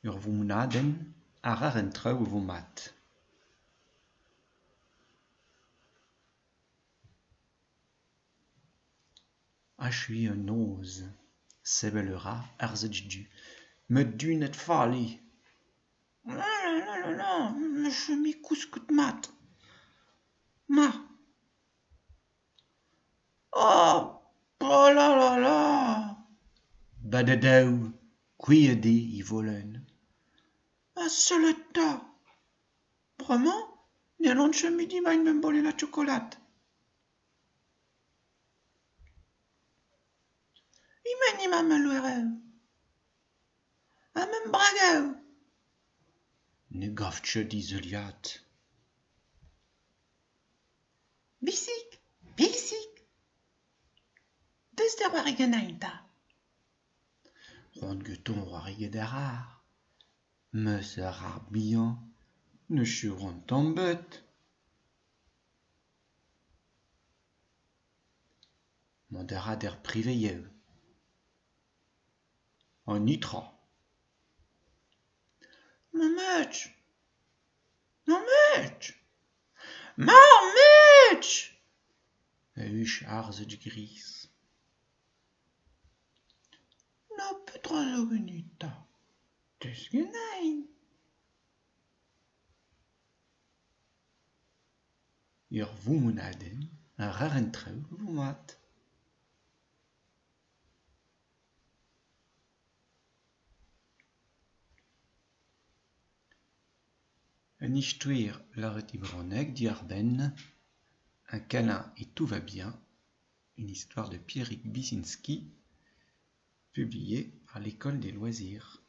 Ur voumonadenn àr an traoù a vo mat. Achuiñ an noz, sevel a ra arzhed du, met dunet fall eo. Chom kousket mat. Ma. Oh, oh la la la ! Badadaou, kouezhet eo e volenn. Ha sellet 'ta ! Bremañ n'hellan ket mui debriñ ma bolennad chokolad. E-men emañ ma loeroù ? Ha ma bragoù ? Ne gav ket he zeuliad. Bisig, bisig ! Deus da c'hoari ganin 'ta. C'hoant gantañ c'hoari get ar c'harr. Mes ar c'harr bihan ne cheuran tamm ebet. Mont a ra d'ar privezioù. An netra. Mammig ! Mammig ! Mammig ! A huch arzhed gris. Na petra zo ganit 'ta ? Deus ganin ! Ur voumonadenn àr an traoù a vo mat. Un istoer lâret e brezhoneg diwar-benn Un câlin et tout va bien, une histoire de Pierrick Wicinski, publiée par l'École des loisirs.